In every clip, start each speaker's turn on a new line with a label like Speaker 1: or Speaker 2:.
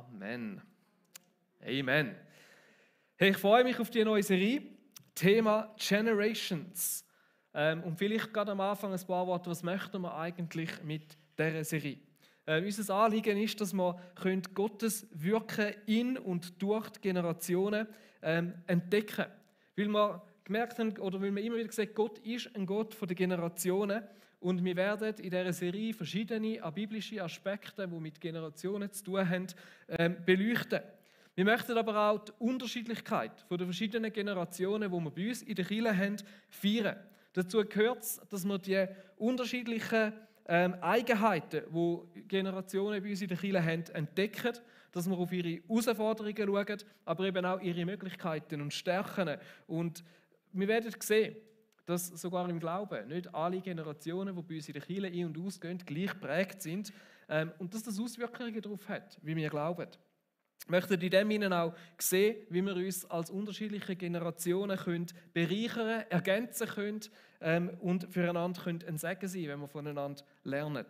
Speaker 1: Amen. Amen. Hey, ich freue mich auf die neue Serie, Thema Generations. Und vielleicht gerade am Anfang ein paar Worte, was möchten wir eigentlich mit dieser Serie? Unser Anliegen ist, dass wir Gottes Wirken in und durch die Generationen entdecken können. Weil wir gemerkt haben, oder weil wir immer wieder gesagt haben, Gott ist ein Gott der Generationen. Und wir werden in dieser Serie verschiedene biblische Aspekte, die mit Generationen zu tun haben, beleuchten. Wir möchten aber auch die Unterschiedlichkeit der verschiedenen Generationen, die wir bei uns in der Kirche haben, feiern. Dazu gehört es, dass wir die unterschiedlichen Eigenheiten, die Generationen bei uns in der Kirche haben, entdecken, dass wir auf ihre Herausforderungen schauen, aber eben auch ihre Möglichkeiten und Stärken. Und wir werden sehen, dass sogar im Glauben nicht alle Generationen, die bei uns in der Kirche ein- und ausgehen, gleich geprägt sind und dass das Auswirkungen darauf hat, wie wir glauben. Ich möchte in dem Sinne auch sehen, wie wir uns als unterschiedliche Generationen bereichern, ergänzen können und füreinander ein Segen sein, wenn wir voneinander lernen.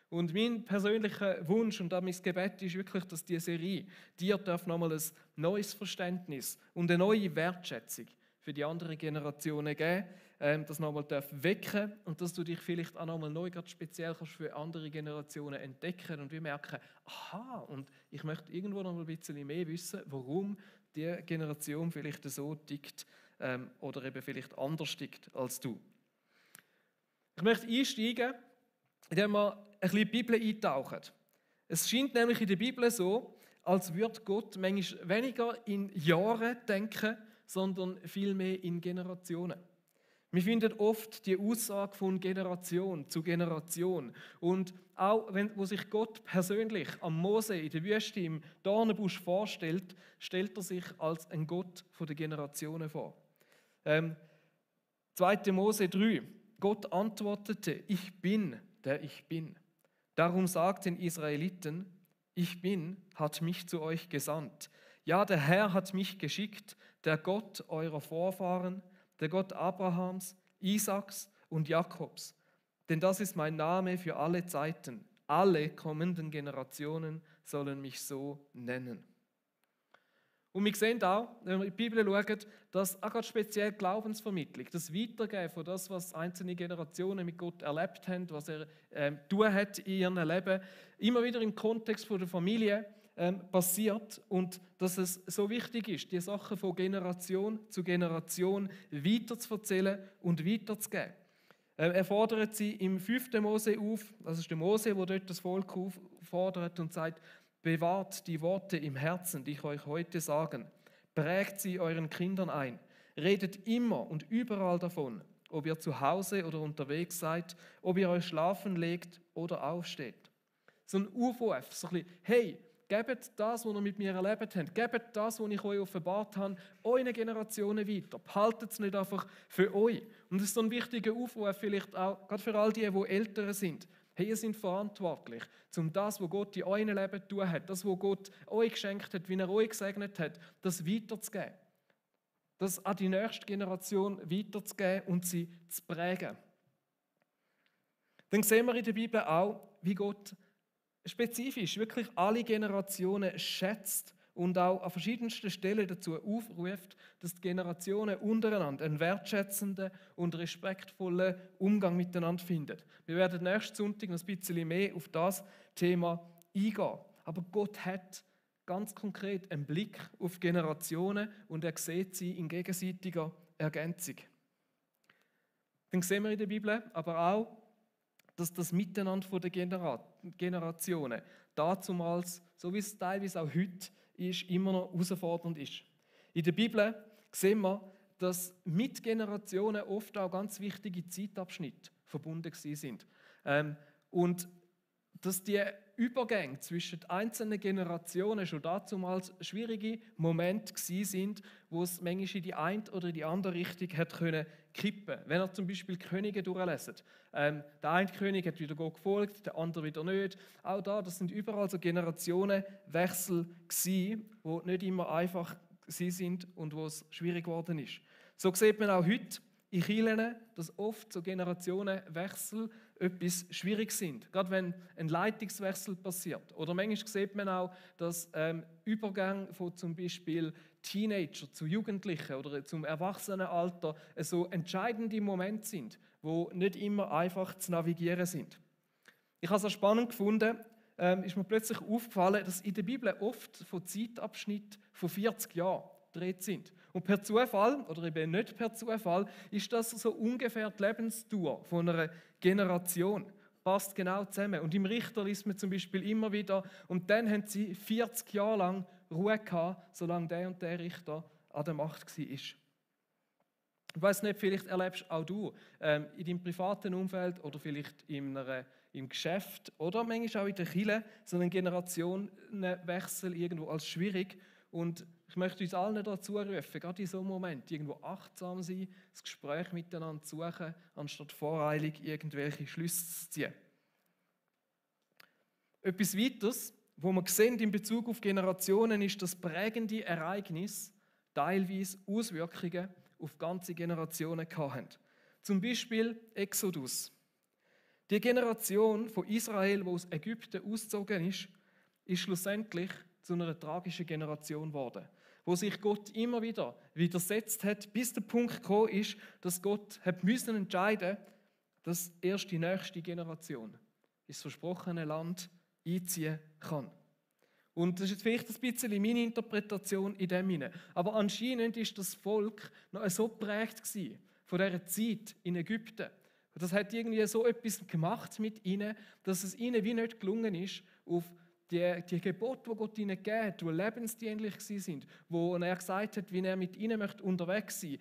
Speaker 1: Und mein persönlicher Wunsch und auch mein Gebet ist wirklich, dass diese Serie dir nochmal ein neues Verständnis und eine neue Wertschätzung für die anderen Generationen geben, das nochmal wecken und dass du dich vielleicht auch nochmal neu ganz speziell kannst für andere Generationen entdecken und wir merken, aha, und ich möchte irgendwo noch ein bisschen mehr wissen, warum die Generation vielleicht so tickt oder eben vielleicht anders tickt als du. Ich möchte einsteigen, indem wir ein bisschen in die Bibel eintauchen. Es scheint nämlich in der Bibel so, als würde Gott manchmal weniger in Jahren denken, sondern vielmehr in Generationen. Wir finden oft die Aussage von Generation zu Generation. Und auch wo sich Gott persönlich am Mose in der Wüste im Dornenbusch vorstellt, stellt er sich als ein Gott der Generationen vor. 2. Mose 3. Gott antwortete, ich bin, der ich bin. Darum sagt den Israeliten, ich bin, hat mich zu euch gesandt. Ja, der Herr hat mich geschickt, der Gott eurer Vorfahren, der Gott Abrahams, Isaaks und Jakobs. Denn das ist mein Name für alle Zeiten. Alle kommenden Generationen sollen mich so nennen. Und wir sehen auch, wenn wir in die Bibel schauen, dass auch gerade speziell Glaubensvermittlung, das Weitergeben von das, was einzelne Generationen mit Gott erlebt haben, was er tun hat in ihrem Leben, immer wieder im Kontext von der Familie passiert und dass es so wichtig ist, die Sachen von Generation zu Generation weiterzuerzählen und weiterzugeben. Er fordert sie im 5. Mose auf, das ist der Mose, der dort das Volk auffordert und sagt, bewahrt die Worte im Herzen, die ich euch heute sage. Prägt sie euren Kindern ein. Redet immer und überall davon, ob ihr zu Hause oder unterwegs seid, ob ihr euch schlafen legt oder aufsteht. So ein Aufruf, so ein bisschen, hey, gebt das, was ihr mit mir erlebt habt, gebt das, was ich euch offenbart habe, euren Generationen weiter. Behaltet es nicht einfach für euch. Und das ist so ein wichtiger Aufruf, vielleicht auch gerade für all die älter sind. Hey, ihr seid verantwortlich, um das, was Gott in eurem Leben getan hat, das, was Gott euch geschenkt hat, wie er euch gesegnet hat, das weiterzugeben. Das an die nächste Generation weiterzugeben und sie zu prägen. Dann sehen wir in der Bibel auch, wie Gott spezifisch wirklich alle Generationen schätzt und auch an verschiedensten Stellen dazu aufruft, dass die Generationen untereinander einen wertschätzenden und respektvollen Umgang miteinander finden. Wir werden nächsten Sonntag noch ein bisschen mehr auf das Thema eingehen. Aber Gott hat ganz konkret einen Blick auf Generationen und er sieht sie in gegenseitiger Ergänzung. Dann sehen wir in der Bibel aber auch, dass das Miteinander der Generationen dazumals, so wie es teilweise auch heute ist, immer noch herausfordernd ist. In der Bibel sehen wir, dass mit Generationen oft auch ganz wichtige Zeitabschnitte verbunden sind. Und dass die Übergänge zwischen den einzelnen Generationen schon dazumals schwierige Momente sind, wo es manchmal in die eine oder in die andere Richtung hat können kippen. Wenn ihr zum Beispiel Könige durchleset. Der eine König hat wieder Gott gefolgt, der andere wieder nicht. Auch das sind überall so Generationenwechsel gewesen, die nicht immer einfach sind und wo es schwierig geworden ist. So sieht man auch heute in Kirchen, dass oft so Generationenwechsel etwas schwierig sind. Gerade wenn ein Leitungswechsel passiert. Oder manchmal sieht man auch, dass Übergänge von zum Beispiel Teenager zu Jugendlichen oder zum Erwachsenenalter so entscheidende Momente sind, wo nicht immer einfach zu navigieren sind. Ich habe es auch spannend gefunden, ist mir plötzlich aufgefallen, dass in der Bibel oft von Zeitabschnitten von 40 Jahren gedreht sind. Und per Zufall, oder eben nicht per Zufall, ist das so ungefähr die Lebensdauer von einer Generation. Passt genau zusammen. Und im Richter liest man zum Beispiel immer wieder, und dann haben sie 40 Jahre lang Ruhe gehabt, solange der und der Richter an der Macht war. Ich weiß nicht, vielleicht erlebst auch du in deinem privaten Umfeld oder vielleicht im Geschäft oder manchmal auch in der Kirche so einen Generationenwechsel irgendwo als schwierig. Und ich möchte uns allen dazu rufen, gerade in so einem Moment irgendwo achtsam sein, das Gespräch miteinander zu suchen, anstatt voreilig irgendwelche Schlüsse zu ziehen. Etwas weiteres, was wir sehen in Bezug auf Generationen, ist, dass prägende Ereignisse teilweise Auswirkungen auf ganze Generationen hatten. Zum Beispiel Exodus. Die Generation von Israel, die aus Ägypten ausgezogen ist schlussendlich zu einer tragischen Generation geworden, wo sich Gott immer wieder widersetzt hat, bis der Punkt gekommen ist, dass Gott müssen entscheiden, dass erst die nächste Generation ins versprochene Land einziehen kann. Und das ist jetzt vielleicht ein bisschen meine Interpretation in dem hinein. Aber anscheinend ist das Volk noch so geprägt gewesen von dieser Zeit in Ägypten. Das hat irgendwie so etwas gemacht mit ihnen, dass es ihnen wie nicht gelungen ist, auf die Gebote, die Gott ihnen gegeben hat, die lebensdienlich waren, wo er gesagt hat, wie er mit ihnen unterwegs sein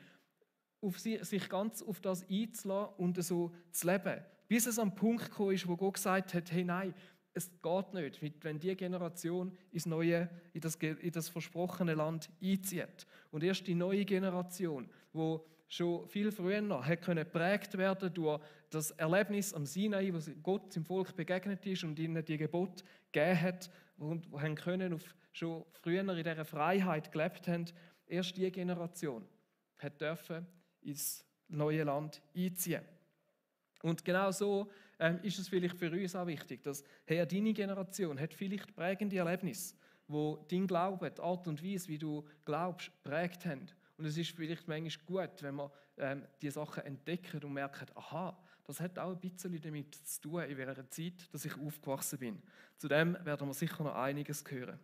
Speaker 1: möchte, sich ganz auf das einzulassen und so zu leben. Bis es am Punkt gekommen ist, wo Gott gesagt hat, hey nein, es geht nicht, wenn die Generation in das versprochene Land einzieht. Und erst die neue Generation, die schon viel früher geprägt werden durch das Erlebnis am Sinai, wo Gott dem Volk begegnet ist und ihnen die Gebote gegeben hat und schon früher in dieser Freiheit gelebt haben. Erst diese Generation durfte ins neue Land einziehen. Und genau so ist es vielleicht für uns auch wichtig, dass deine Generation hat vielleicht prägende Erlebnisse, wo dein Glaube, die Art und Weise, wie du glaubst, prägt haben. Und es ist vielleicht manchmal gut, wenn man diese Sachen entdeckt und merkt, aha, das hat auch ein bisschen damit zu tun, in welcher Zeit dass ich aufgewachsen bin. Zu dem werden wir sicher noch einiges hören.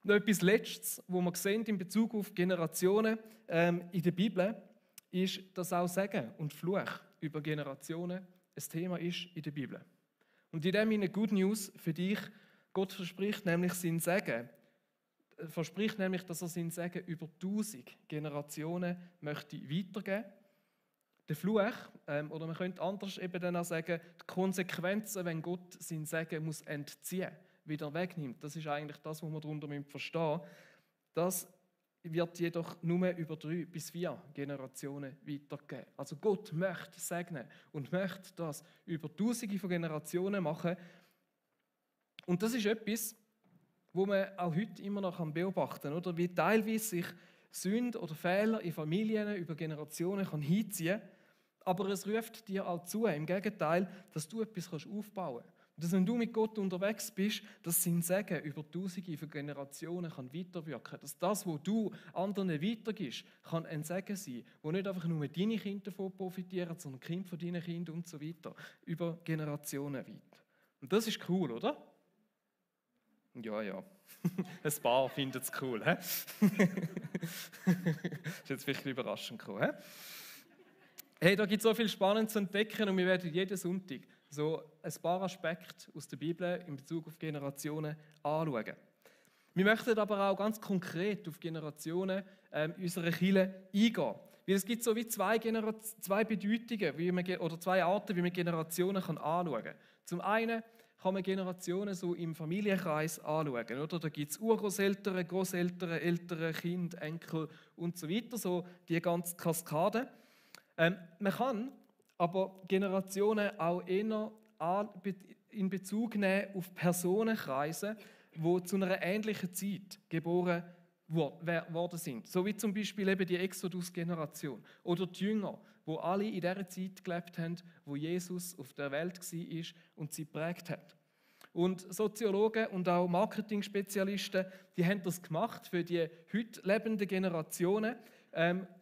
Speaker 1: Noch etwas Letztes, was wir sehen in Bezug auf Generationen in der Bibel, ist, dass auch Segen und Fluch über Generationen ein Thema ist in der Bibel. Und in dem eine Good News für dich: Gott verspricht nämlich, dass er seinen Segen über 1000 Generationen möchte weitergeben. Der Fluch, oder man könnte anders eben dann auch sagen, die Konsequenzen, wenn Gott seinen Segen muss entziehen, wieder wegnimmt. Das ist eigentlich das, was wir darunter verstehen müssen. Das wird jedoch nur über 3 bis 4 Generationen weitergegeben. Also Gott möchte segnen und möchte das über Tausende von Generationen machen. Und das ist etwas, wo man auch heute immer noch beobachten kann, oder? Wie teilweise sich Sünde oder Fehler in Familien über Generationen hinziehen kann. Aber es ruft dir auch zu, im Gegenteil, dass du etwas aufbauen kannst. Dass wenn du mit Gott unterwegs bist, dass sein Segen über Tausende von Generationen weiterwirken kann. Dass das, was du anderen weitergibst, kann ein Segen sein, wo nicht einfach nur deine Kinder davon profitieren, sondern die Kinder von deinen Kindern und so weiter. Über Generationen weit. Und das ist cool, oder? Ja. Ein paar finden es cool. Ist jetzt vielleicht überraschend gekommen. Hey, da gibt es so viel Spannendes zu entdecken und wir werden jeden Sonntag so ein paar Aspekte aus der Bibel in Bezug auf Generationen anschauen. Wir möchten aber auch ganz konkret auf Generationen unserer Kirche eingehen. Weil es gibt so wie zwei Bedeutungen oder zwei Arten, wie man Generationen anschauen kann. Zum einen kann man Generationen so im Familienkreis anschauen. Oder? Da gibt es Urgroßeltern, Großeltern, Eltern, Kind, Enkel und so weiter, so die ganze Kaskade. Man kann aber Generationen auch eher in Bezug nehmen auf Personenkreise, die zu einer ähnlichen Zeit geboren worden sind. So wie zum Beispiel eben die Exodus-Generation oder die Jünger, wo alle in dieser Zeit gelebt haben, wo Jesus auf der Welt war und sie geprägt hat. Und Soziologen und auch Marketing-Spezialisten, die haben das gemacht für die heute lebenden Generationen.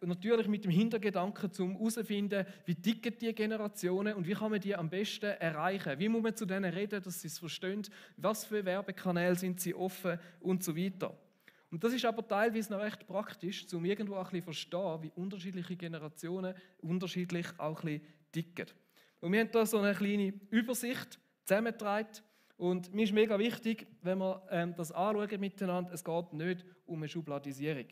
Speaker 1: Natürlich mit dem Hintergedanken, um herauszufinden, wie ticken die Generationen und wie kann man die am besten erreichen. Wie muss man zu denen reden, dass sie es verstehen, was für Werbekanäle sind sie offen und so weiter. Und das ist aber teilweise noch recht praktisch, um irgendwo auch ein bisschen zu verstehen, wie unterschiedliche Generationen unterschiedlich auch ein bisschen ticken. Und wir haben da so eine kleine Übersicht zusammengetragen. Und mir ist mega wichtig, wenn wir das anschauen miteinander, es geht nicht um eine Schubladisierung.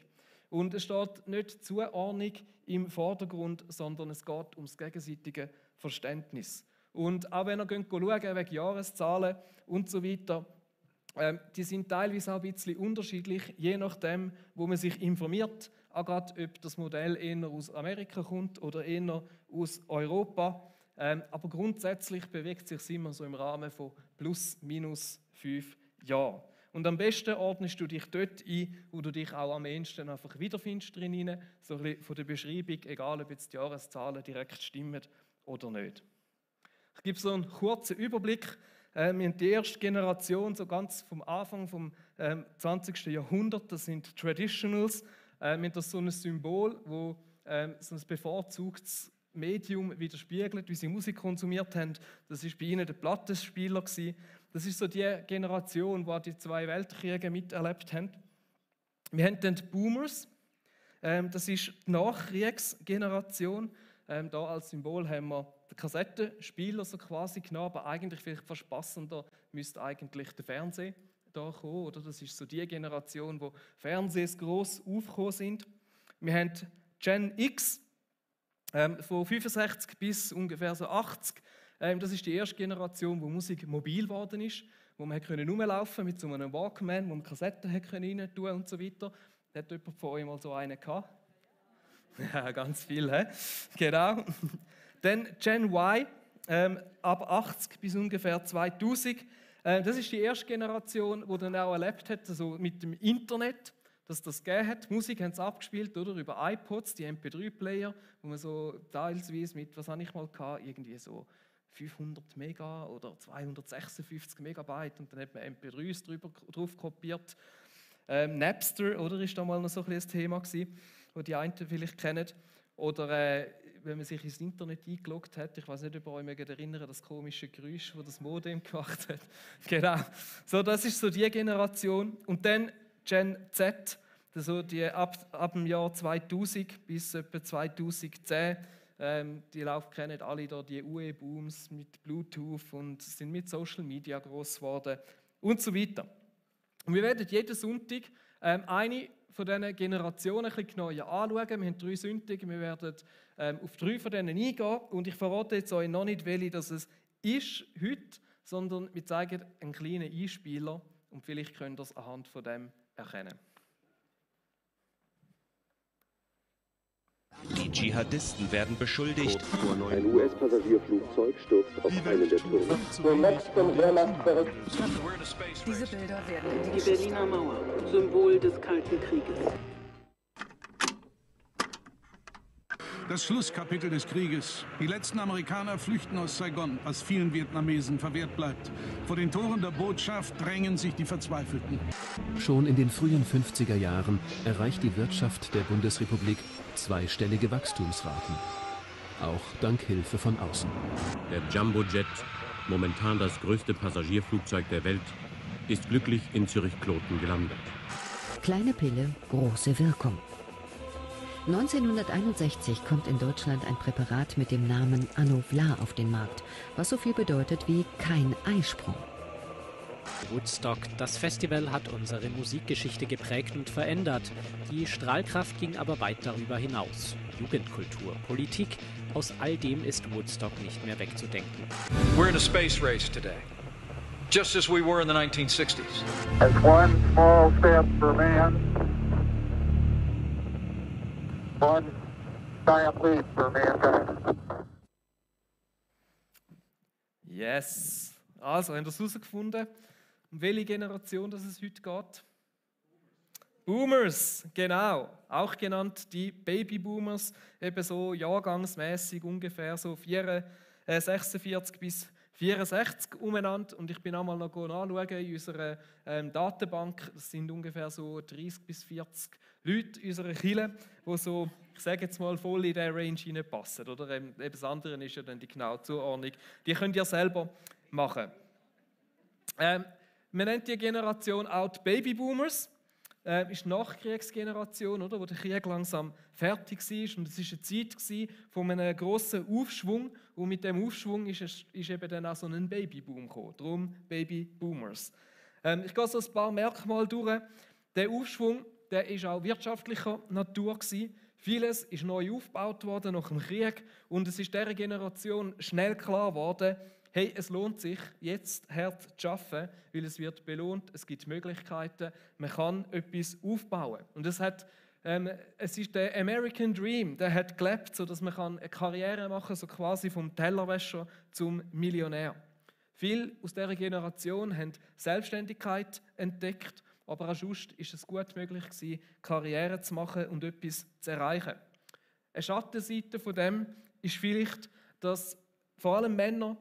Speaker 1: Und es steht nicht Zuordnung im Vordergrund, sondern es geht ums gegenseitige Verständnis. Und auch wenn ihr schaut, wegen Jahreszahlen und so weiter, die sind teilweise auch ein bisschen unterschiedlich, je nachdem, wo man sich informiert, auch gerade, ob das Modell eher aus Amerika kommt oder eher aus Europa. Aber grundsätzlich bewegt es sich immer so im Rahmen von plus minus 5 Jahren. Und am besten ordnest du dich dort ein, wo du dich auch am ehesten einfach wiederfindest drin, so ein bisschen von der Beschreibung, egal ob jetzt die Jahreszahlen direkt stimmen oder nicht. Ich gebe so einen kurzen Überblick. Wir haben die erste Generation, so ganz vom Anfang vom 20. Jahrhundert, das sind Traditionals. Wir haben das so ein Symbol, wo so ein bevorzugtes Medium widerspiegelt, wie sie Musik konsumiert haben. Das war bei ihnen der Plattenspieler. Das ist so die Generation, die die 2 Weltkriege miterlebt haben. Wir haben dann die Boomers. Das ist die Nachkriegsgeneration. Da als Symbol haben wir den Kassettenspieler so quasi genommen, aber eigentlich vielleicht fast passender müsste eigentlich der Fernseher da kommen. Oder? Das ist so die Generation, wo Fernsehs gross aufgekommen sind. Wir haben Gen X, von 65 bis ungefähr so 80. Das ist die erste Generation, wo Musik mobil geworden ist, wo man rumlaufen mit so einem Walkman, wo man Kassetten rein tun und so weiter. Hat jemand von euch mal so einen gehabt? Ja, ganz viel, he? Genau. Dann Gen Y, ab 80 bis ungefähr 2000. Das ist die erste Generation, die dann auch erlebt hat, also mit dem Internet, dass das gegeben hat. Die Musik haben sie abgespielt, oder? Über iPods, die MP3-Player, wo man so teilweise mit, was habe ich mal gehabt, irgendwie so 500 Mega oder 256 Megabyte und dann hat man MP3s drauf kopiert. Napster, oder, ist da mal noch so ein Thema gewesen, das die einen vielleicht kennen. Oder wenn man sich ins Internet eingeloggt hat, ich weiß nicht, ob ihr euch erinnert, das komische Geräusch, das das Modem gemacht hat. Genau. So, das ist so die Generation. Und dann Gen Z, also die ab dem Jahr 2000 bis etwa 2010, die kennen alle da die UE-Booms mit Bluetooth und sind mit Social Media groß geworden und so weiter. Und wir werden jeden Sonntag eine von diesen Generationen ein bisschen genauer anschauen. Wir haben 3 Sonntage, wir werden auf 3 von denen eingehen und ich verrate jetzt euch noch nicht, welche das es ist heute, sondern wir zeigen einen kleinen Einspieler und vielleicht könnt ihr es anhand von dem erkennen.
Speaker 2: Die Dschihadisten werden beschuldigt.
Speaker 3: Ein US-Passagierflugzeug stürzt auf einen der Türme.
Speaker 4: Diese Bilder werden in
Speaker 5: Die Berliner Mauer, Symbol des Kalten Krieges.
Speaker 6: Das Schlusskapitel des Krieges. Die letzten Amerikaner flüchten aus Saigon, was vielen Vietnamesen verwehrt bleibt. Vor den Toren der Botschaft drängen sich die Verzweifelten.
Speaker 7: Schon in den frühen 50er Jahren erreicht die Wirtschaft der Bundesrepublik zweistellige Wachstumsraten. Auch dank Hilfe von außen.
Speaker 8: Der Jumbojet, momentan das größte Passagierflugzeug der Welt, ist glücklich in Zürich-Kloten gelandet.
Speaker 9: Kleine Pille, große Wirkung. 1961 kommt in Deutschland ein Präparat mit dem Namen Anovlar auf den Markt, was so viel bedeutet wie kein Eisprung.
Speaker 10: Woodstock, das Festival hat unsere Musikgeschichte geprägt und verändert. Die Strahlkraft ging aber weit darüber hinaus. Jugendkultur, Politik, aus all dem ist Woodstock nicht mehr wegzudenken.
Speaker 11: We're in a space race today, just as we were in the 1960s.
Speaker 12: As one small step for man, one giant leap for mankind.
Speaker 1: Yes. Also, haben wir es herausgefunden, um welche Generation das es heute geht? Boomers, genau, auch genannt die Babyboomers, eben so jahrgangsmässig ungefähr so 46 bis 64 umeinander. Und ich bin einmal noch nachschauen in unserer Datenbank, das sind ungefähr so 30 bis 40 Leute in unserer Kirche, die so, ich sage jetzt mal, voll in diese Range hineinpassen. Oder? Eben das andere ist ja dann die genaue Zuordnung. Die könnt ihr selber machen. Man nennt die Generation auch die Babyboomers. Ist die Nachkriegsgeneration, oder, wo der Krieg langsam fertig war. Und es war eine Zeit von einem grossen Aufschwung. Und mit dem Aufschwung ist eben dann auch so ein Babyboom gekommen. Darum Babyboomers. Ich gehe so ein paar Merkmale durch. Der Aufschwung der ist auch wirtschaftlicher Natur gewesen. Vieles ist neu aufgebaut worden nach dem Krieg. Und es ist dieser Generation schnell klar geworden, hey, es lohnt sich, jetzt hart zu arbeiten, weil es wird belohnt, es gibt Möglichkeiten, man kann etwas aufbauen. Und es ist der American Dream, der hat gelebt, sodass man eine Karriere machen kann, so quasi vom Tellerwäscher zum Millionär. Viele aus dieser Generation haben Selbstständigkeit entdeckt, aber auch sonst ist es gut möglich gewesen, Karriere zu machen und etwas zu erreichen. Eine Schattenseite von dem ist vielleicht, dass vor allem Männer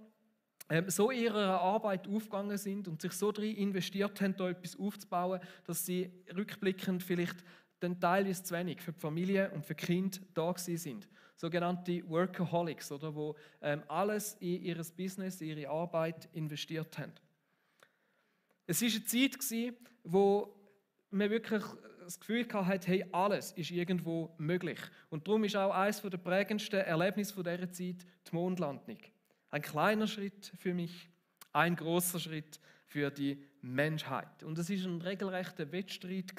Speaker 1: so in ihrer Arbeit aufgegangen sind und sich so darin investiert haben, da etwas aufzubauen, dass sie rückblickend vielleicht dann teilweise zu wenig für die Familie und für die Kinder da gewesen sind. Sogenannte Workaholics, oder, wo alles in ihr Business, in ihre Arbeit investiert haben. Es war eine Zeit, wo man wirklich das Gefühl hatte, hey, alles ist irgendwo möglich. Und darum ist auch eines der prägendsten Erlebnisse dieser Zeit die Mondlandung. Ein kleiner Schritt für mich, ein großer Schritt für die Menschheit. Und es war ein regelrechter Wettstreit,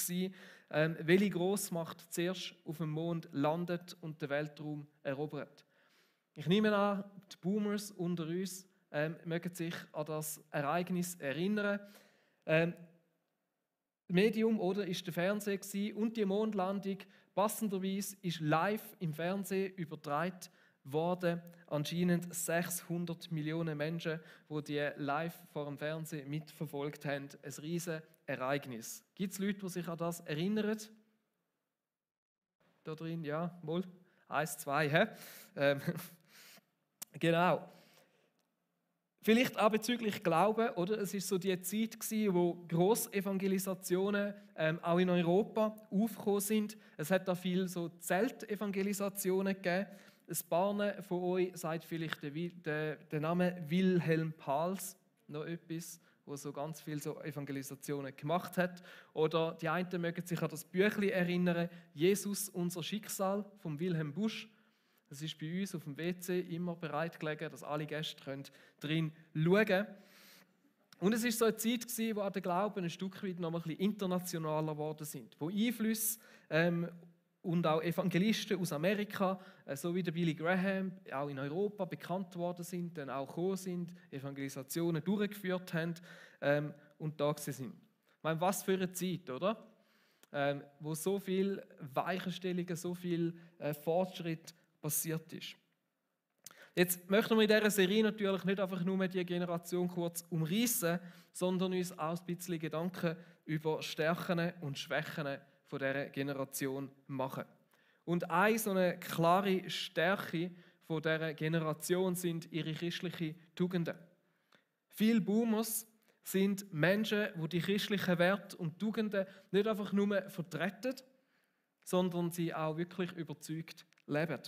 Speaker 1: welche Grossmacht zuerst auf dem Mond landet und den Weltraum erobert. Ich nehme an, die Boomers unter uns mögen sich an das Ereignis erinnern. Das Medium oder ist der Fernseher gewesen, und die Mondlandung passenderweise ist live im Fernsehen übertragen worden. Anscheinend 600 Millionen Menschen, die die live vor dem Fernsehen mitverfolgt haben. Ein riesiges Ereignis. Gibt es Leute, die sich an das erinnern? Da drin, ja, wohl. 1, 2, hä? Genau. Vielleicht auch bezüglich Glauben, oder? Es war so die Zeit, wo Grossevangelisationen auch in Europa aufgekommen sind. Es hat da viele so Zeltevangelisationen gegeben. Ein paar von euch sagt vielleicht den Namen Wilhelm Pals, noch etwas, der so ganz viele so Evangelisationen gemacht hat. Oder die einen mögen sich an das Büchlein erinnern, Jesus, unser Schicksal, von Wilhelm Busch. Das ist bei uns auf dem WC immer bereit gelegen, dass alle Gäste drin schauen können. Und es war so eine Zeit, wo der Glauben ein Stück weit noch ein bisschen internationaler geworden sind, wo Einflüsse und auch Evangelisten aus Amerika, so wie der Billy Graham, auch in Europa bekannt worden sind, dann auch gekommen sind, Evangelisationen durchgeführt haben und da sind. Ich meine, was für eine Zeit, oder? Wo so viele Weichenstellungen, so viel Fortschritt passiert ist. Jetzt möchten wir in dieser Serie natürlich nicht einfach nur die Generation kurz umreißen, sondern uns auch ein bisschen Gedanken über Stärken und Schwächen von dieser Generation machen. Und eine so eine klare Stärke von dieser Generation sind ihre christlichen Tugenden. Viele Boomers sind Menschen, die die christlichen Werte und Tugenden nicht einfach nur vertreten, sondern sie auch wirklich überzeugt leben.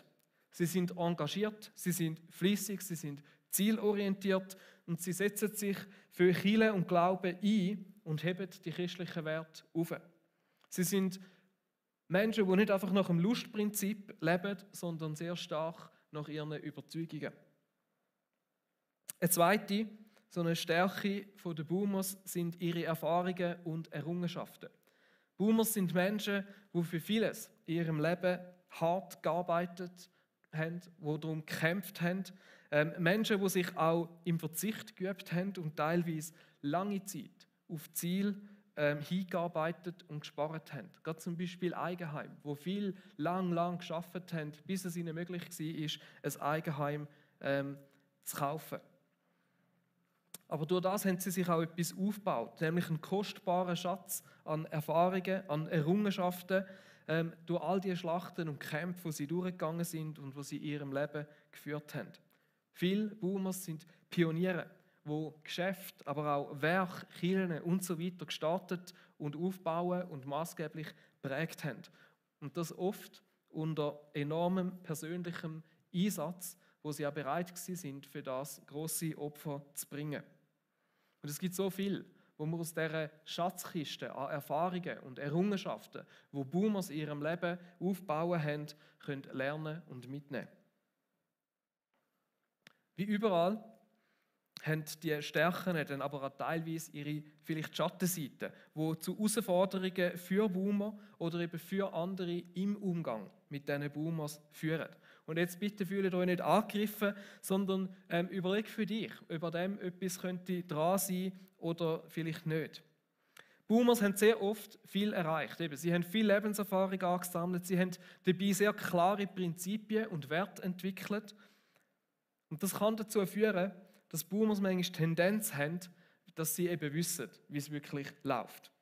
Speaker 1: Sie sind engagiert, sie sind fleissig, sie sind zielorientiert und sie setzen sich für Kirche und Glauben ein und heben die christlichen Werte auf. Sie sind Menschen, die nicht einfach nach dem Lustprinzip leben, sondern sehr stark nach ihren Überzeugungen. Eine zweite, so eine Stärke der Boomers sind ihre Erfahrungen und Errungenschaften. Boomers sind Menschen, die für vieles in ihrem Leben hart gearbeitet haben, die darum gekämpft haben. Menschen, die sich auch im Verzicht geübt haben und teilweise lange Zeit auf Ziel hingearbeitet und gespart haben. Gerade zum Beispiel Eigenheim, wo viel lang gearbeitet haben, bis es ihnen möglich war, ein Eigenheim zu kaufen. Aber durch das haben sie sich auch etwas aufgebaut, nämlich einen kostbaren Schatz an Erfahrungen, an Errungenschaften, durch all die Schlachten und Kämpfe, die sie durchgegangen sind und die sie in ihrem Leben geführt haben. Viele Boomers sind Pioniere, die Geschäfte, aber auch Werke, Kirchen und so weiter gestartet und aufbauen und maßgeblich geprägt haben. Und das oft unter enormem persönlichem Einsatz, wo sie auch bereit sind, für das grosse Opfer zu bringen. Und es gibt so viel, wo wir aus dieser Schatzkiste an Erfahrungen und Errungenschaften, die Boomers in ihrem Leben aufbauen haben, können lernen und mitnehmen. Wie überall haben die Stärken dann aber auch teilweise ihre vielleicht Schattenseiten, die zu Herausforderungen für Boomer oder eben für andere im Umgang mit diesen Boomers führen. Und jetzt bitte fühlt euch nicht angegriffen, sondern überleg für dich, ob an dem etwas könnte dran sein oder vielleicht nicht. Boomers haben sehr oft viel erreicht. Sie haben viel Lebenserfahrung angesammelt, sie haben dabei sehr klare Prinzipien und Werte entwickelt. Und das kann dazu führen, dass Boomers manchmal die Tendenz haben, dass sie eben wissen, wie es wirklich läuft.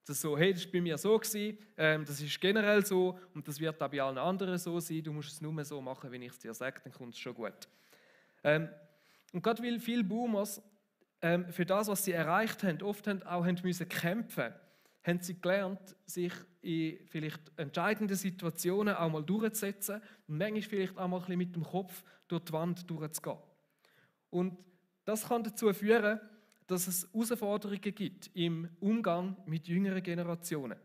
Speaker 1: Das ist so, hey, das war bei mir so, das ist generell so und das wird auch bei allen anderen so sein, du musst es nur so machen, wenn ich es dir sage, dann kommt es schon gut. Und gerade weil viele Boomers für das, was sie erreicht haben, oft auch müssen kämpfen, haben sie gelernt, sich in vielleicht entscheidenden Situationen auch mal durchzusetzen und manchmal vielleicht auch mal ein bisschen mit dem Kopf durch die Wand durchzugehen. Und das kann dazu führen, dass es Herausforderungen gibt im Umgang mit jüngeren Generationen,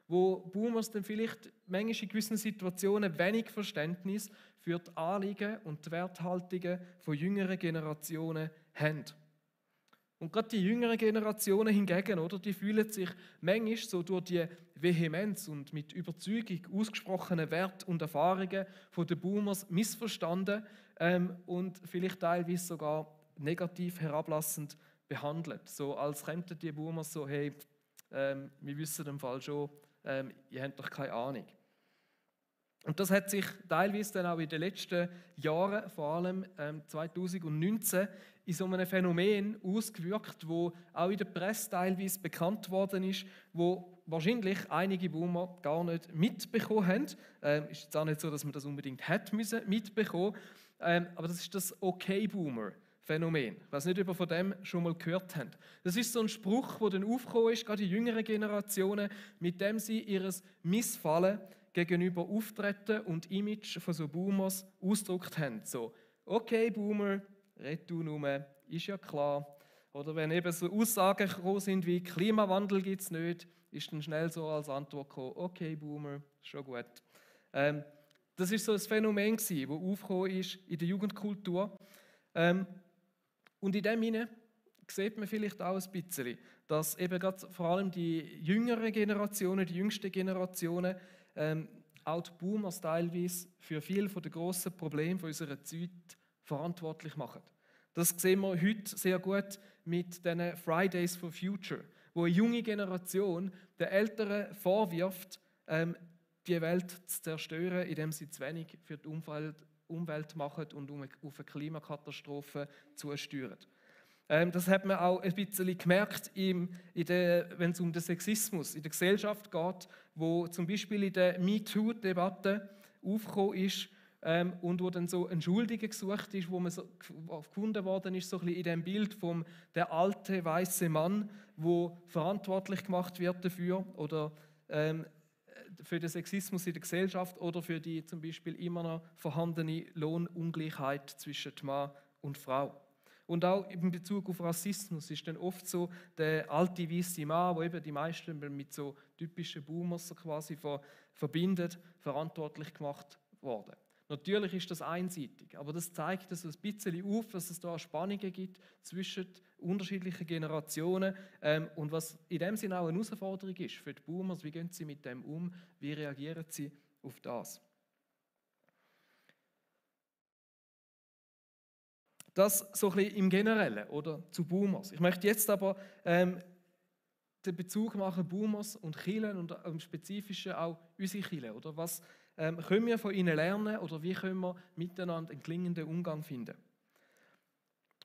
Speaker 1: wo Boomers dann vielleicht manchmal in gewissen Situationen wenig Verständnis für die Anliegen und die Werthaltungen von jüngeren Generationen haben. Und gerade die jüngeren Generationen hingegen, oder, die fühlen sich manchmal so durch die Vehemenz und mit Überzeugung ausgesprochenen Werte und Erfahrungen von den Boomers missverstanden und vielleicht teilweise sogar negativ herablassend behandelt. So als kämpften die Boomers so, hey, wir wissen im Fall schon, ihr habt doch keine Ahnung. Und das hat sich teilweise dann auch in den letzten Jahren, vor allem 2019, in so einem Phänomen ausgewirkt, wo auch in der Presse teilweise bekannt worden ist, wo wahrscheinlich einige Boomer gar nicht mitbekommen haben. Ist jetzt auch nicht so, dass man das unbedingt hätte mitbekommen, aber das ist das Okay-Boomer-Phänomen. Ich weiß nicht, ob ihr von dem schon mal gehört habt. Das ist so ein Spruch, der dann aufgekommen ist, gerade in jüngeren Generationen, mit dem sie ihr Missfallen gegenüber Auftreten und Image von so Boomers ausgedrückt haben. So, okay, Boomer, red du nur, ist ja klar. Oder wenn eben so Aussagen gekommen sind wie Klimawandel gibt es nicht, ist dann schnell so als Antwort gekommen, okay, Boomer, schon gut. Das ist so ein Phänomen gewesen, das aufgekommen ist in der Jugendkultur. Und in dem hinein sieht man vielleicht auch ein bisschen, dass eben gerade vor allem die jüngeren Generationen, die jüngsten Generationen, auch die Boomers teilweise für viele der grossen Probleme unserer Zeit verantwortlich machen. Das sehen wir heute sehr gut mit den Fridays for Future, wo eine junge Generation den Älteren vorwirft, die Welt zu zerstören, indem sie zu wenig für die Umwelt machen und auf eine Klimakatastrophe zusteuern. Das hat man auch ein bisschen gemerkt, wenn es um den Sexismus in der Gesellschaft geht, wo zum Beispiel in der MeToo-Debatte aufgekommen ist und wo dann so ein Schuldiger gesucht ist, wo man so gefunden worden ist, so ein bisschen in dem Bild vom der alte weiße Mann, wo verantwortlich gemacht wird dafür oder für den Sexismus in der Gesellschaft oder für die zum Beispiel immer noch vorhandene Lohnungleichheit zwischen Mann und Frau. Und auch in Bezug auf Rassismus ist dann oft so der alte weiße Mann, wo eben die meisten mit so typischen Boomers so quasi verbindet, verantwortlich gemacht worden. Natürlich ist das einseitig, aber das zeigt so ein bisschen auf, dass es da Spannungen gibt zwischen unterschiedlichen Generationen und was in dem Sinne auch eine Herausforderung ist für die Boomers. Wie gehen sie mit dem um? Wie reagieren sie auf das? Das so ein bisschen im Generellen oder zu Boomers. Ich möchte jetzt aber den Bezug machen, Boomers und Kirchen und im Spezifischen auch unsere Kirchen. Oder was können wir von ihnen lernen oder wie können wir miteinander einen gelingenden Umgang finden?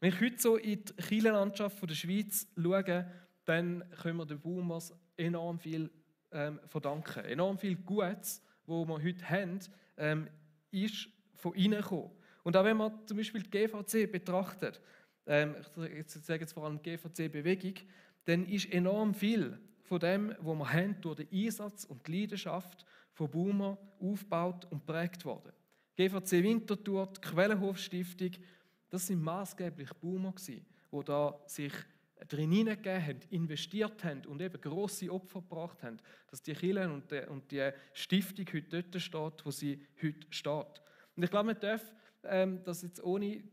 Speaker 1: Wenn ich heute so in die Kirchenlandschaft der Schweiz schaue, dann können wir den Boomers enorm viel verdanken. Enorm viel Gutes, was wir heute haben, ist von ihnen gekommen. Und auch wenn man zum Beispiel die GVC betrachtet, ich sage jetzt vor allem die GVC-Bewegung, dann ist enorm viel von dem, was wir haben, durch den Einsatz und die Leidenschaft von Boomer aufgebaut und geprägt worden. GVC Winterthur, die Quellenhof-Stiftung, das sind maßgeblich Boomer gewesen, die da sich drin hineingegeben haben, investiert haben und eben grosse Opfer gebracht haben, dass die Kirche und die Stiftung heute dort steht, wo sie heute steht. Und ich glaube, man darf das jetzt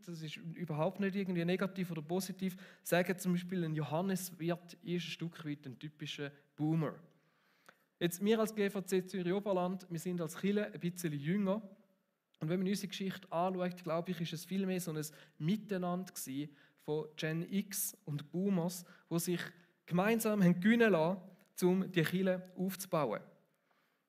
Speaker 1: das ist überhaupt nicht irgendwie negativ oder positiv, sagen zum Beispiel, ein Johanneswirt ist ein Stück weit ein typischer Boomer. Jetzt, wir als GVC Zürich-Oberland, wir sind als Kirche ein bisschen jünger. Und wenn man unsere Geschichte anschaut, glaube ich, ist es vielmehr so ein Miteinander von Gen X und Boomers, die sich gemeinsam haben gewinnen lassen, um die Kirche aufzubauen.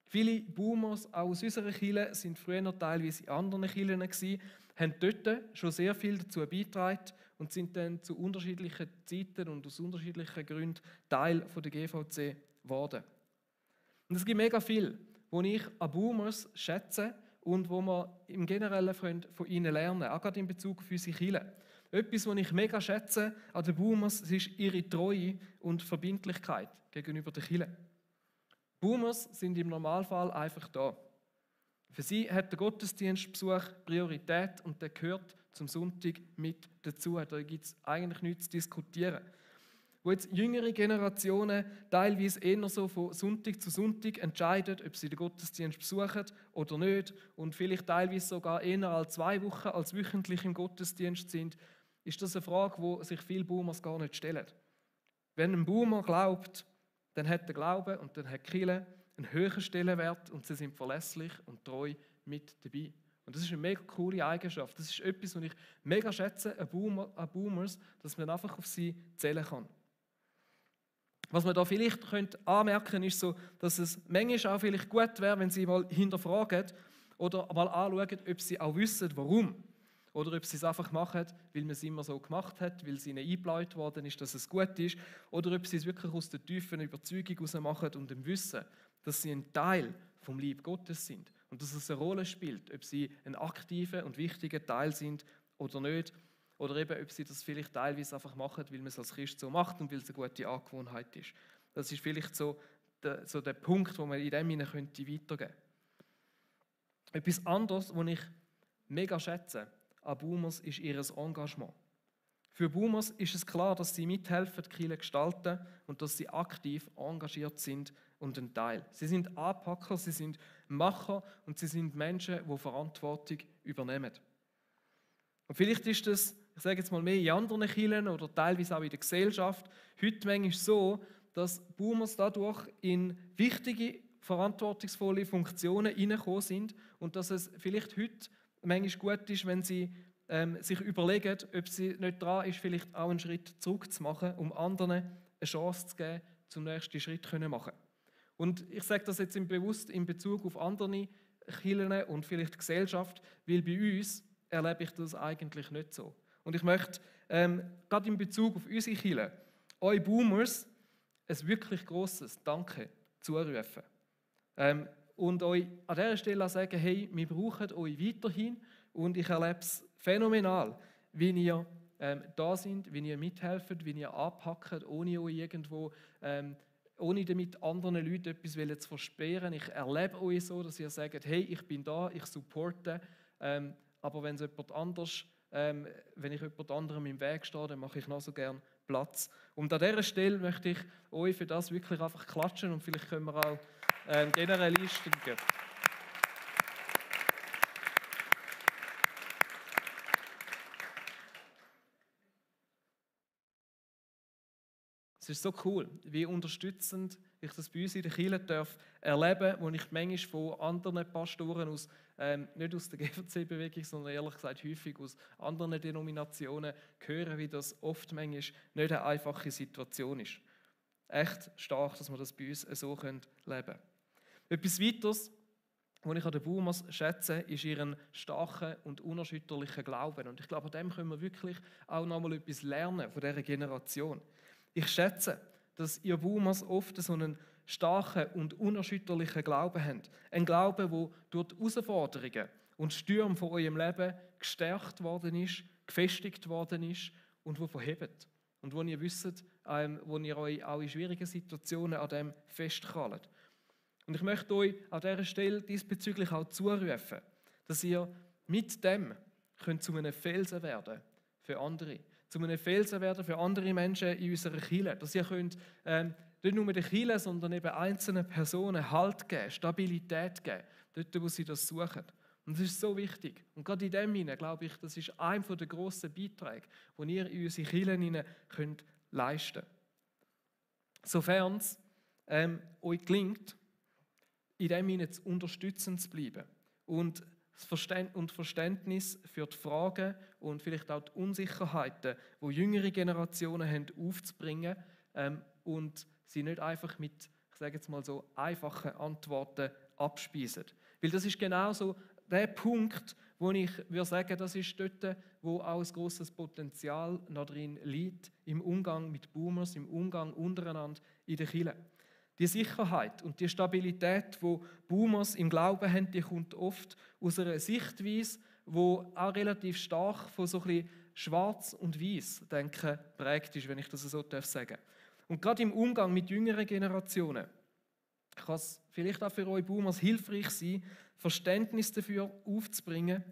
Speaker 1: Viele Boomers auch aus unserer Kirche sind früher noch teilweise in anderen Kirchen gewesen, haben dort schon sehr viel dazu beigetragen und sind dann zu unterschiedlichen Zeiten und aus unterschiedlichen Gründen Teil der GVC geworden. Und es gibt mega viel, was ich an Boomers schätze und wo wir im Generellen von ihnen lernen, auch gerade in Bezug auf unsere Kirche. Etwas, was ich mega schätze an den Boomers, ist ihre Treue und Verbindlichkeit gegenüber der Kirche. Boomers sind im Normalfall einfach da. Für sie hat der Gottesdienstbesuch Priorität und der gehört zum Sonntag mit dazu. Da gibt es eigentlich nichts zu diskutieren. Wo jetzt jüngere Generationen teilweise eher so von Sonntag zu Sonntag entscheiden, ob sie den Gottesdienst besuchen oder nicht und vielleicht teilweise sogar eher als 2 Wochen als wöchentlich im Gottesdienst sind, ist das eine Frage, die sich viele Boomers gar nicht stellen. Wenn ein Boomer glaubt, dann hat der Glaube und dann hat die Kirche einen höheren Stellenwert und sie sind verlässlich und treu mit dabei. Und das ist eine mega coole Eigenschaft. Das ist etwas, was ich mega schätze an Boomers, dass man einfach auf sie zählen kann. Was man da vielleicht anmerken könnte, ist so, dass es manchmal auch vielleicht gut wäre, wenn sie mal hinterfragen oder mal anschauen, ob sie auch wissen, warum. Oder ob sie es einfach machen, weil man es immer so gemacht hat, weil es ihnen eingebläut worden ist, dass es gut ist. Oder ob sie es wirklich aus der tiefen Überzeugung heraus machen und dem Wissen, dass sie ein Teil vom Lieb Gottes sind. Und dass es eine Rolle spielt, ob sie ein aktiver und wichtiger Teil sind oder nicht. Oder eben, ob sie das vielleicht teilweise einfach machen, weil man es als Christ so macht und weil es eine gute Angewohnheit ist. Das ist vielleicht so der Punkt, wo man in dem hinein weitergeben könnte. Etwas anderes, was ich mega schätze an Boomers, ist ihr Engagement. Für Boomers ist es klar, dass sie mithelfen, die Kirche gestalten und dass sie aktiv engagiert sind und ein Teil. Sie sind Anpacker, sie sind Macher und sie sind Menschen, die Verantwortung übernehmen. Und vielleicht ist das, ich sage jetzt mal mehr in anderen Kirchen oder teilweise auch in der Gesellschaft, heute manchmal so, dass Boomers dadurch in wichtige, verantwortungsvolle Funktionen hineingekommen sind und dass es vielleicht heute manchmal gut ist, wenn sie sich überlegen, ob sie nicht dran ist, vielleicht auch einen Schritt zurück zu machen, um anderen eine Chance zu geben, zum nächsten Schritt zu machen. Und ich sage das jetzt bewusst in Bezug auf andere Kirchen und vielleicht die Gesellschaft, weil bei uns erlebe ich das eigentlich nicht so. Und ich möchte gerade in Bezug auf unsere Kirche euch Boomers ein wirklich grosses Danke zurufen. Und euch an dieser Stelle auch sagen, hey, wir brauchen euch weiterhin und ich erlebe es phänomenal, wie ihr da seid, wie ihr mithelft, wie ihr anpackt, ohne euch irgendwo, ohne damit anderen Leuten etwas zu versperren. Ich erlebe euch so, dass ihr sagt, hey, ich bin da, ich supporte, aber wenn es jemand anders, wenn ich jemand anderem im Weg stehe, dann mache ich noch so gern Platz. Und an dieser Stelle möchte ich euch für das wirklich einfach klatschen und vielleicht können wir auch generell einsteigen. Es ist so cool, wie unterstützend ich das bei uns in der Kirche darf erleben, wo ich manchmal von anderen Pastoren aus, nicht aus der GVC-Bewegung, sondern ehrlich gesagt häufig aus anderen Denominationen höre, wie das oft manchmal nicht eine einfache Situation ist. Echt stark, dass wir das bei uns so leben können. Etwas weiteres, was ich an den Boomers schätze, ist ihren starken und unerschütterlichen Glauben. Und ich glaube, an dem können wir wirklich auch noch mal etwas lernen von dieser Generation. Ich schätze, dass ihr Boomers oft so einen starken und unerschütterlichen Glauben haben. Ein Glaube, der durch die Herausforderungen und Stürme von eurem Leben gestärkt worden ist, gefestigt worden ist und der verhebt. Und wo ihr wisst, wo ihr euch auch in schwierigen Situationen an dem festkrallt. Und ich möchte euch an dieser Stelle diesbezüglich auch zurufen, dass ihr mit dem könnt zu einem Felsen werden für andere. Zu einem Felsen werden für andere Menschen in unserer Kirche. Dass ihr könnt nicht nur der Kirche, sondern eben einzelnen Personen Halt geben, Stabilität geben, dort, wo sie das suchen. Und das ist so wichtig. Und gerade in dem hinein, glaube ich, das ist einer der grossen Beiträge, die ihr in unsere Kirchen hinein könnt leisten könnt. Sofern es euch gelingt, in dem hinein unterstützend zu bleiben und das Verständnis für die Fragen und vielleicht auch die Unsicherheiten, die jüngere Generationen haben, aufzubringen und sie nicht einfach mit, ich sage jetzt mal so, einfachen Antworten abspeisen. Weil das ist genau so der Punkt, wo ich würde sagen, das ist dort, wo auch ein grosses Potenzial noch drin liegt, im Umgang mit Boomers, im Umgang untereinander in der Kirche. Die Sicherheit und die Stabilität, die Boomers im Glauben haben, die kommt oft aus einer Sichtweise, die auch relativ stark von so ein bisschen Schwarz- und Weiß-Denken prägt ist, wenn ich das so sagen darf. Und gerade im Umgang mit jüngeren Generationen kann es vielleicht auch für euch Boomers hilfreich sein, Verständnis dafür aufzubringen,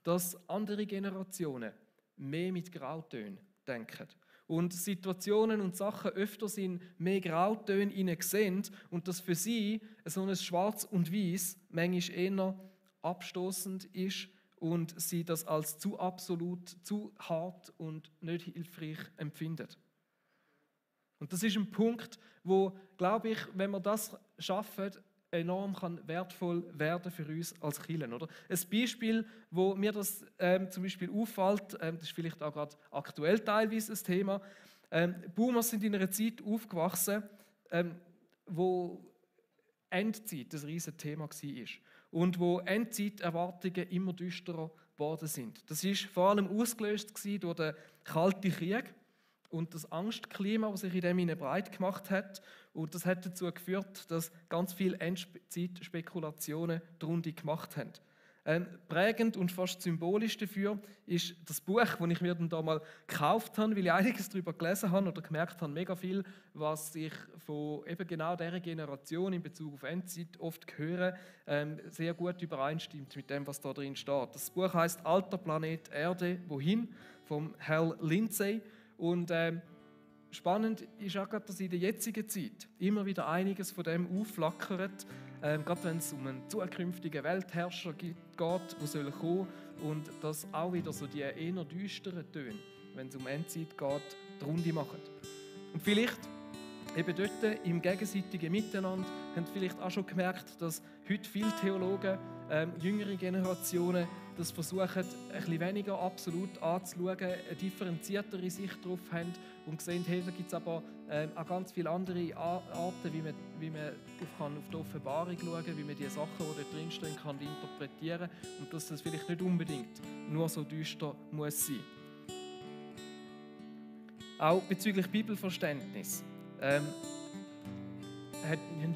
Speaker 1: dass andere Generationen mehr mit Grautönen denken. Und Situationen und Sachen öfters in mehr Grautönen sehen und dass für sie so ein Schwarz und Weiß manchmal eher abstoßend ist und sie das als zu absolut, zu hart und nicht hilfreich empfinden. Und das ist ein Punkt, wo, glaube ich, wenn wir das schaffen, enorm wertvoll werden für uns als Kirche, oder? Ein Beispiel, wo mir das zum Beispiel auffällt, das ist vielleicht auch gerade aktuell teilweise ein Thema. Boomers sind in einer Zeit aufgewachsen, wo Endzeit ein riesiges Thema war und wo Endzeiterwartungen immer düsterer geworden sind. Das ist vor allem ausgelöst durch den Kalten Krieg und das Angstklima, das sich in dem breit gemacht hat. Und das hat dazu geführt, dass ganz viele Endzeitspekulationen die Runde gemacht haben. Prägend und fast symbolisch dafür ist das Buch, das ich mir dann da mal gekauft habe, weil ich einiges darüber gelesen habe oder gemerkt habe, mega viel, was ich von eben genau dieser Generation in Bezug auf Endzeit oft höre, sehr gut übereinstimmt mit dem, was da drin steht. Das Buch heißt «Alter Planet Erde, wohin?» von Hal Lindsey. Und spannend ist auch gerade, dass in der jetzigen Zeit immer wieder einiges von dem aufflackert, gerade wenn es um einen zukünftigen Weltherrscher geht, der soll kommen und dass auch wieder so die eher düsteren Töne, wenn es um Endzeit geht, die Runde machen. Und vielleicht eben dort im gegenseitigen Miteinander haben vielleicht auch schon gemerkt, dass heute viele Theologen, jüngere Generationen, das versuchen, ein bisschen weniger absolut anzuschauen, eine differenziertere Sicht darauf haben und sehen, hey, da gibt es aber auch ganz viele andere Arten, wie man auf die Offenbarung schauen kann, wie man die Sachen, die dort drinstehen, kann interpretieren und dass das vielleicht nicht unbedingt nur so düster muss sein. Auch bezüglich Bibelverständnis haben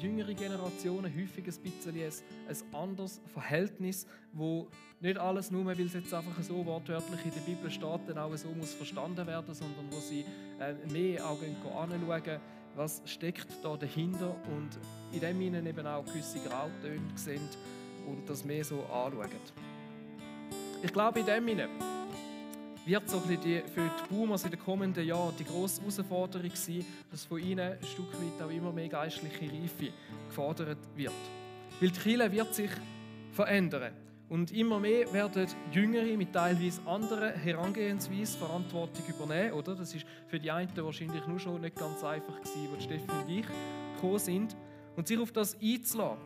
Speaker 1: jüngere Generationen häufig ein bisschen ein anderes Verhältnis, wo nicht alles nur, weil es jetzt einfach so wortwörtlich in der Bibel steht, dann auch so muss verstanden werden, sondern wo sie mehr auch anschauen, was steckt da dahinter und in dem Sinne eben auch gewisse Grautöne sehen und das mehr so anschauen. Ich glaube, in dem Sinne wird so für die Boomers in den kommenden Jahren die grosse Herausforderung sein, dass von ihnen ein Stück weit auch immer mehr geistliche Reife gefordert wird. Weil die Kirche wird sich verändern und immer mehr werden Jüngere mit teilweise anderen Herangehensweisen Verantwortung übernehmen. Oder? Das ist für die einen wahrscheinlich nur schon nicht ganz einfach gewesen, als Steffi und ich gekommen sind. Und sich auf das einzulassen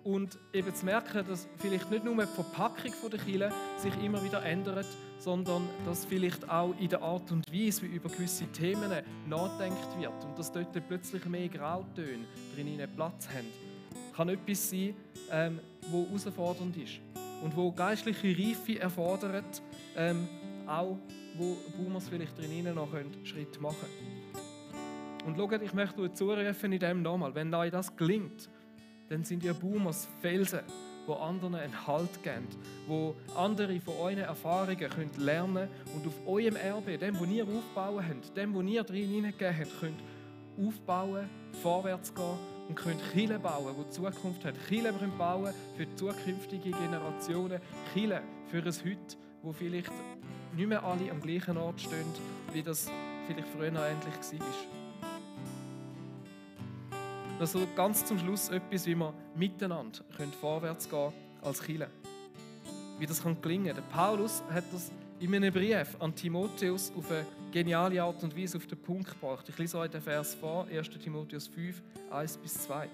Speaker 1: und eben zu merken, dass vielleicht nicht nur die Verpackung der Kirche sich immer wieder ändert, sondern dass vielleicht auch in der Art und Weise, wie über gewisse Themen nachgedacht wird und dass dort plötzlich mehr Grautöne drin Platz haben. kann etwas sein, wo herausfordernd ist und wo geistliche Reife erfordert, auch wo Boomers vielleicht drinnen noch einen Schritt machen können. Und schaut, ich möchte euch zurufen in dem nochmal, wenn euch das gelingt, dann sind ihr Boomers Felsen, wo anderen einen Halt geben, wo andere von euren Erfahrungen könnt lernen und auf eurem Erbe, dem, wo ihr aufbauen habt, dem, wo ihr drin hineingegeben habt, könnt aufbauen, vorwärts gehen und könnt Kirchen bauen, die Zukunft hat. Kirchen könnt bauen für die zukünftige Generationen, Kirchen für ein Heute, wo vielleicht nicht mehr alle am gleichen Ort stehen, wie das vielleicht früher ähnlich war. Also ganz zum Schluss etwas, wie wir miteinander vorwärts gehen als Kirche. Wie das gelingen kann. Der Paulus hat das in einem Brief an Timotheus auf eine geniale Art und Weise auf den Punkt gebracht. Ich lese euch den Vers vor, 1. Timotheus 5, 1-2.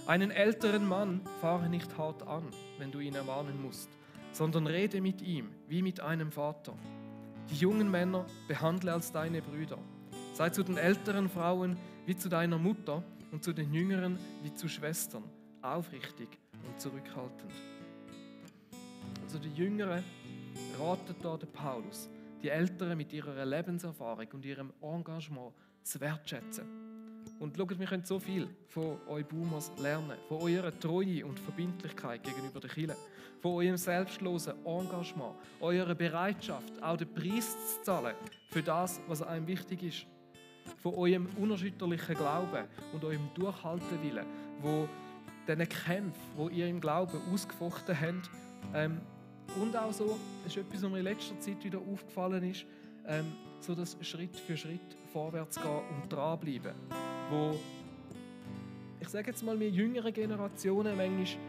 Speaker 1: Einen älteren Mann fahre nicht hart an, wenn du ihn ermahnen musst, sondern rede mit ihm wie mit einem Vater. Die jungen Männer behandle als deine Brüder. Sei zu den älteren Frauen wie zu deiner Mutter und zu den Jüngeren wie zu Schwestern, aufrichtig und zurückhaltend. Also die Jüngeren raten da den Paulus, die Älteren mit ihrer Lebenserfahrung und ihrem Engagement zu wertschätzen. Und schaut, wir können so viel von euch Boomers lernen, von eurer Treue und Verbindlichkeit gegenüber der Kirche, von eurem selbstlosen Engagement, eurer Bereitschaft, auch den Preis zu zahlen für das, was einem wichtig ist. Von eurem unerschütterlichen Glauben und eurem Durchhaltewillen, wo diesen Kämpfen, die ihr im Glauben ausgefochten habt, und auch so, das ist etwas, was mir in letzter Zeit wieder aufgefallen ist, so das Schritt für Schritt vorwärts gehen und dranbleiben. Wo, ich sage jetzt mal, wir jüngere Generationen manchmal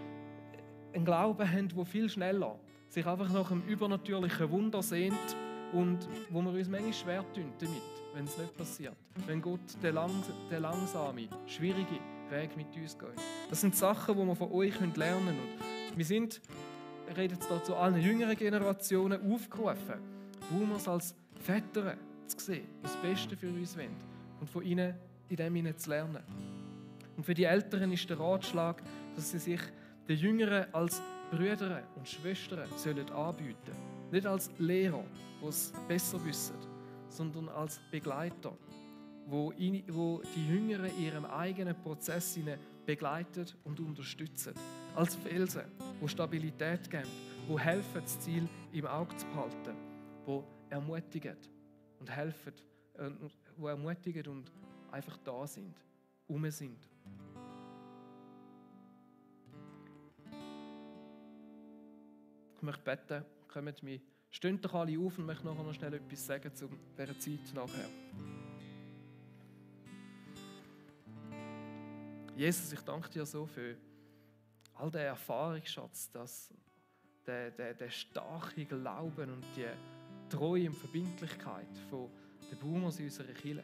Speaker 1: einen Glauben haben, der viel schneller sich einfach nach einem übernatürlichen Wunder sehnt und wo wir uns manchmal schwer tun damit, wenn es nicht passiert. Wenn Gott den langsame, schwierige Weg mit uns geht. Das sind Sachen, die wir von euch lernen können. Und wir sind, ich rede jetzt hier zu allen jüngeren Generationen, aufgerufen, Boomers als Väter zu sehen, die das Beste für uns wollen und von ihnen in dem zu lernen. Und für die Älteren ist der Ratschlag, dass sie sich den Jüngeren als Brüder und Schwestern anbieten sollen. Nicht als Lehrer, die es besser wissen, sondern als Begleiter, wo die Jüngeren in ihrem eigenen Prozess begleiten und unterstützen. Als Felsen, die Stabilität geben, die helfen, das Ziel im Auge zu behalten, die ermutigen und helfen, die ermutigen und einfach da sind, sind. Ich möchte beten, kommt mit. Steht doch alle auf und möchte nachher noch schnell etwas sagen zu dieser Zeit nachher. Jesus, ich danke dir so für all den Erfahrungsschatz, der starke Glauben und die Treue und Verbindlichkeit von den Boomers in unserer Kirche,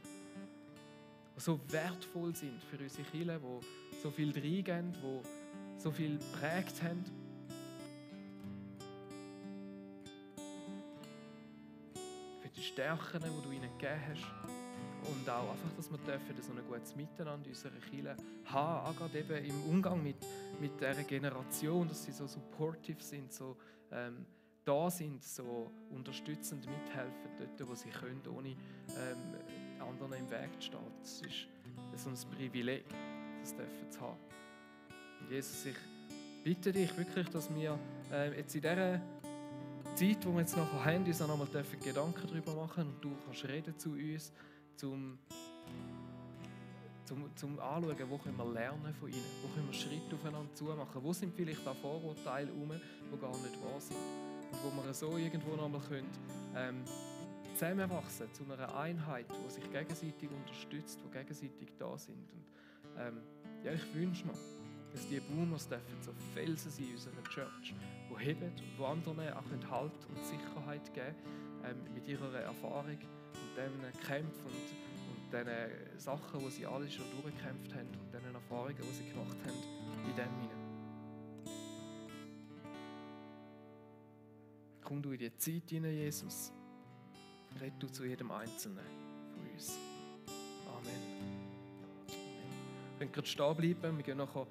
Speaker 1: die so wertvoll sind für unsere Kirche, die so viel reingehen, die so viel geprägt haben. Die Stärken, die du ihnen gegeben hast. Und auch einfach, dass wir so ein gutes Miteinander in unserer Kirche haben, auch gerade eben im Umgang mit dieser Generation, dass sie so supportive sind, so da sind, so unterstützend mithelfen, dort, wo sie können, ohne anderen im Weg zu stehen. Das ist so ein Privileg, das zu haben. Und Jesus, ich bitte dich wirklich, dass wir jetzt in dieser Zeit, wo wir jetzt noch haben, uns auch noch mal Gedanken darüber machen und du kannst reden zu uns, zum Anschauen, wo können wir lernen von ihnen, wo können wir Schritte aufeinander zumachen, wo sind vielleicht auch Vorurteile herum, die gar nicht wahr sind und wo wir so irgendwo noch mal zusammenwachsen zu einer Einheit, die sich gegenseitig unterstützt, die gegenseitig da sind. Und ja, ich wünsche mir, dass die Boomers so Felsen sein in unserer Church, die heben und die anderen auch Halt und Sicherheit geben mit ihrer Erfahrung und diesen Kämpfen und diesen Sachen, die sie alle schon durchgekämpft haben und diesen Erfahrungen, die sie gemacht haben, in dem hinein. Komm du in die Zeit hinein, Jesus. Red du zu jedem Einzelnen von uns. Amen. Wir können gerade stehen bleiben, wir gehen nachher